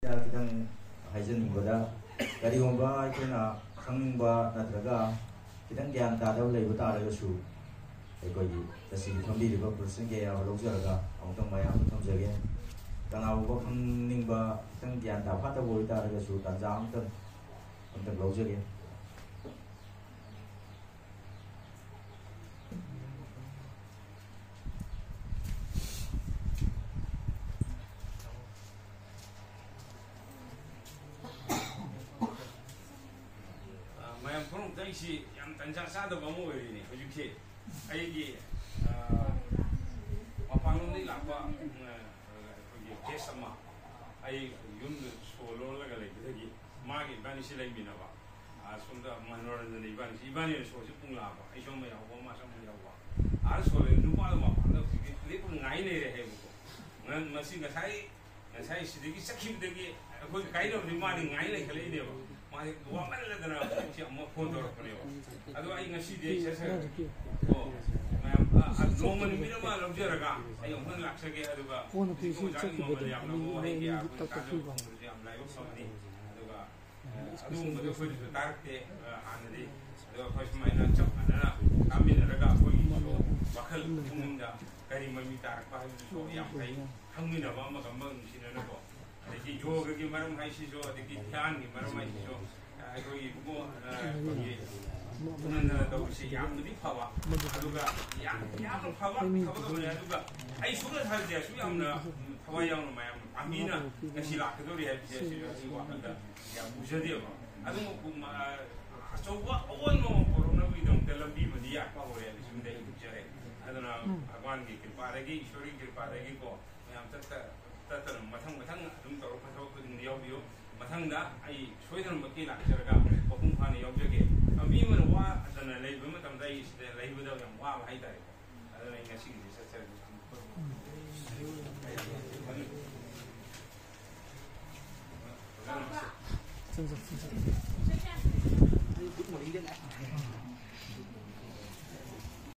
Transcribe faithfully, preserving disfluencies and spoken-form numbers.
ꯈꯤꯇꯪ ꯍꯥꯏꯖꯅꯤꯡꯕꯗ, ꯀꯔꯤꯒꯨꯝꯕ ꯑꯩꯈꯣꯏꯅ ꯈꯪꯅꯤꯡꯕ ꯅꯠꯇ꯭ꯔꯒ ꯈꯤꯇꯪ ꯒ꯭ꯌꯥꯟ ꯇꯥꯗꯕ ꯂꯩꯕ ꯇꯥꯔꯒꯁꯨ, ꯑꯩꯈꯣꯏꯒꯤ ꯉꯁꯤꯒꯤ ꯐꯝꯕꯤꯔꯤꯕ ꯄ꯭ꯔꯁꯤꯗꯦꯟꯒꯤ ꯑꯌꯥꯕ ꯂꯧꯖꯔꯒ ꯑꯃꯨꯛꯇꯪ ꯃꯌꯥꯝꯗ ꯊꯝꯖꯒꯦ꯫ ꯀꯅꯥꯒꯨꯝꯕ ꯈꯪꯅꯤꯡꯕ, ꯈꯤꯇꯪ ꯒ꯭ꯌꯥꯟ ꯇꯥ ꯐꯥꯠꯇꯕ ꯑꯣꯏꯇꯥꯔꯒꯁꯨ ꯇꯥꯟꯖꯥ ꯑꯃꯇꯪ, ꯑꯃꯇꯪ ꯂꯧꯖꯒꯦ꯫ ꯑ, ꯃꯌꯥꯝ ꯄꯨꯝꯅꯃꯛꯇ ꯑꯩꯁꯤ ꯌꯥꯝ ꯇꯟꯖꯥ ꯆꯥꯗꯕ ꯑꯃ ꯑꯣꯏꯔꯤꯅꯦ꯫ ꯍꯧꯖꯤꯛꯁꯦ ꯑꯩꯒꯤ, ꯑ, ꯃꯄꯥꯟꯂꯣꯝꯗꯒꯤ ꯂꯥꯛꯄ, ꯎꯝ, ꯑ, ꯑꯩꯈꯣꯏꯒꯤ ꯒꯦꯁ ꯑꯃ ꯑꯩ ꯌꯨꯝꯗ ꯁꯣ ꯂꯣꯜꯂꯒ ꯂꯩꯕꯗꯒꯤ ꯃꯥꯒꯤ ꯏꯕꯥꯅꯤꯁꯤ ꯂꯩꯃꯤꯟꯅꯕ꯫ ꯑ, ꯁꯣꯝꯗ ꯃꯅꯣꯔꯟꯖꯟ ꯏꯕꯥꯅꯤꯁꯤ, ꯏꯕꯥꯅꯤ ꯑꯣꯏꯅ ꯁꯣꯁꯤ ꯄꯨꯡ ꯂꯥꯛꯑꯕ, ꯑꯩꯁꯨ ꯑꯃ ꯌꯥꯎꯕ, ꯃꯥꯁꯨ ꯑꯃ ꯌꯥꯎꯕ꯫ ꯑꯥ ꯁꯣ ꯂꯩ, ꯅꯨꯄꯥꯗꯣ ꯃꯄꯥꯟꯗ ꯍꯧꯖꯤꯛꯀꯤ ꯂꯦꯞꯄ ꯉꯥꯏ ꯂꯩꯔꯦ ꯍꯥꯏꯕꯀꯣ꯫ ꯉ-, ꯉꯁꯤ ꯉꯁꯥꯏ, ꯉꯁꯥꯏ ꯁꯤꯗꯒꯤ ꯆꯠꯈꯤꯕꯗꯒꯤ ꯑꯩꯈꯣꯏ ꯀꯥꯏꯅꯕꯗꯤ ꯃꯥꯗꯤ ꯉꯥꯏ ꯂꯩꯈꯠꯂꯛꯏꯅꯦꯕ꯫ ꯃꯥꯗꯤ ꯋꯥꯃꯜꯂꯗꯅ ꯍꯧꯖꯤꯛ ꯑꯃꯨꯛ ꯐꯣꯟ ꯇꯧꯔꯛꯄꯅꯦꯕ꯫ ꯑꯗꯣ ꯑꯩ ꯉꯁꯤꯗꯤ ꯑꯩ ꯆꯠꯆꯔꯒꯦ꯫ ꯑꯣ, ꯃꯌꯥꯝ, ꯑ, ꯑ, ꯅꯣꯡꯃ ꯅꯨꯃꯤꯠ ꯑꯃ ꯂꯧꯖꯔꯒ ꯑꯩ ꯑꯃꯨꯛ ꯍꯟꯅ ꯂꯥꯛꯆꯒꯦ꯫ ꯑꯗꯨꯒ ꯍꯧꯖꯤꯛꯀꯤ ꯑꯣꯖꯥꯒꯤ ꯃꯃꯜ ꯌꯥꯝꯅ ꯋꯥꯍꯩ ꯀꯌꯥ ꯑꯩꯈꯣꯏ ꯇꯥꯖꯕ ꯐꯪꯕꯁꯦ ꯌꯥꯝ ꯂꯥꯏꯕꯛ ꯐꯕꯅꯤ꯫ ꯑꯗꯨꯒ ꯑꯗꯨꯒꯨꯝꯕꯗꯣ ꯑꯩꯈꯣꯏꯗꯁꯨ ꯇꯥꯔꯛꯇꯦ꯫ ꯑ, ꯍꯥꯟꯅꯗꯤ꯫ ꯑꯗꯣ ꯑꯩꯈꯣꯏ ꯁꯨꯃꯥꯏꯅ ꯆꯞ ꯃꯥꯟꯅꯅ ꯀꯥꯃꯤꯟꯅꯔꯒ ꯑꯩꯈꯣꯏꯒꯤꯁꯨ ꯋꯥꯈꯜ ꯄꯨꯛꯅꯤꯡꯗ ꯀꯔꯤ ꯃꯃꯤ ꯇꯥꯔꯛꯄ ꯍꯥꯏꯕꯗꯨꯁꯨ ꯌꯥꯝ ꯐꯩ꯫ ꯈꯪꯃꯤꯟꯅꯕ ꯑꯃꯒ ꯑꯃꯒ ꯅꯨꯡꯁꯤꯅꯅꯀꯣ꯫ ꯑꯗꯒꯤ ꯌꯣꯒꯒꯤ ꯃꯔꯝ ꯍꯥꯏꯁꯤꯁꯨ, ꯑꯗꯒꯤ ꯙ꯭ꯌꯥꯟꯒꯤ ꯃꯔꯝ ꯍꯥꯏꯁꯤꯁꯨ, ꯑ, ꯑꯩꯈꯣꯏꯒꯤ ꯏꯕꯨꯡꯉꯣ, ꯑ, ꯑꯩꯈꯣꯏꯒꯤ ꯄꯨꯅꯟꯗꯅ ꯇꯧꯕꯁꯤ ꯌꯥꯝꯅꯗꯤ ꯐꯕ꯫ ꯑꯗꯨꯒ ꯌꯥꯝ, ꯌꯥꯝꯅ ꯐꯕ ꯊꯕꯛ ꯑꯃꯅꯤ꯫ ꯑꯗꯨꯒ ꯑꯩ ꯁꯨꯛꯅ ꯊꯥꯖꯗꯦ, ꯑꯁꯨꯛ ꯌꯥꯝꯅ, ꯎꯝ, ꯊꯋꯥꯏ ꯌꯥꯎꯅ ꯃꯌꯥꯝ ꯄꯥꯝꯕꯤꯅ ꯉꯁꯤ ꯂꯥꯛꯀꯗꯧꯔꯤ ꯍꯥꯏꯕꯁꯦ ꯑꯁꯤ ꯑꯩ ꯋꯥꯈꯜꯗ ꯌꯥꯝ ꯎꯖꯗꯦꯕ꯫ ꯑꯗꯨꯝ, ꯎꯝ, ꯑ, ꯑꯆꯧꯕ ꯑꯑꯣꯟꯕ ꯑꯃ ꯄꯨꯔꯛꯅꯕꯒꯤꯗꯃꯛꯇ ꯂꯝꯕꯤ ꯑꯃꯗꯤ ꯌꯥꯠꯄ ꯍꯧꯔꯦ ꯍꯥꯏꯕꯁꯤꯃꯗꯤ ꯑꯩ ꯎꯖꯔꯦ꯫ ꯑꯗꯨꯅ ꯎꯝ꯫ ꯚꯒꯋꯥꯟꯒꯤ ꯀ꯭ꯔꯤꯄꯥꯗꯒꯤ, ꯏꯁꯣꯔꯒꯤ ꯀ꯭ꯔꯤꯄꯥꯗꯒꯤꯀꯣ, ꯃꯌꯥꯝ ꯆꯠꯇ-, ꯆꯠꯇꯅ ꯃꯊꯪ ꯃꯊꯪ ꯑꯗꯨꯝ ꯇꯧꯔꯛꯄ ꯊꯕꯛ ꯈꯨꯗꯤꯡꯗ ꯌꯥꯎꯕꯤꯌꯨ꯫ ꯃꯊꯪꯗ ꯑꯩ ꯁꯣꯏꯗꯅꯃꯛꯀꯤ ꯂꯥꯛꯆꯔꯒ ꯃꯄꯨꯡ ꯐꯥꯅ ꯌꯥꯎꯖꯒꯦ꯫ ꯃꯤ ꯑꯃꯅ ꯋꯥꯗꯅ ꯂꯩꯕ ꯃꯇꯝꯗ ꯑꯩ ꯁꯤꯗ ꯂꯩꯕꯗ ꯌꯥꯝ ꯋꯥꯕ ꯍꯥꯏꯇꯥꯔꯦꯀꯣ꯫ ꯑꯗꯨꯅ ꯑꯩ ꯉꯁꯤꯒꯤꯗꯤ ꯆꯠꯆꯔꯒꯦ꯫ ꯎꯝ꯫ ꯆꯪ, ꯆꯪ, ꯆꯪ, ꯆꯪ꯫